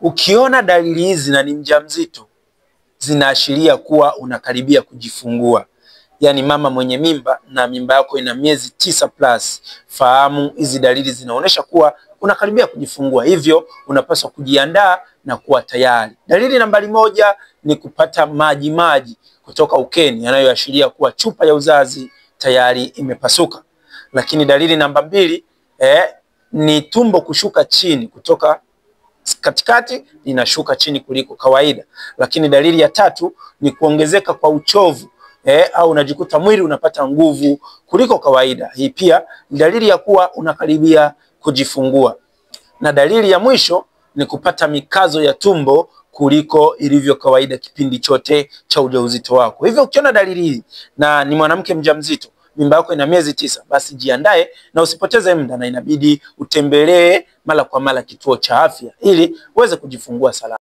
Ukiona dalili hizi na ni mjamzito, zinaashiria kuwa unakaribia kujifungua. Yaani mama mwenye mimba na mimba yako ina miezi 9 plus, fahamu hizi dalili zinaonyesha kuwa unakaribia kujifungua, hivyo unapaswa kujiandaa na kuwa tayari. Dalili nambari 1 ni kupata maji maji kutoka ukeni yanayoashiria kuwa chupa ya uzazi tayari imepasuka. Lakini dalili namba 2 ni tumbo kushuka chini kutoka katikati, linashuka chini kuliko kawaida. Lakini dalili ya 3 ni kuongezeka kwa uchovu au unajikuta mwili unapata nguvu kuliko kawaida. Hii pia ni dalili ya kuwa unakaribia kujifungua. Na dalili ya mwisho ni kupata mikazo ya tumbo kuliko ilivyo kawaida kipindi chote cha ujauzito wako. Hivyo ukiona dalili hii na ni mwanamke mjamzito, mimba yako ina miezi 9, basi jiandae na usipoteze muda, na inabidi utembelee mara kwa mara kituo cha afya ili uweze kujifungua salama.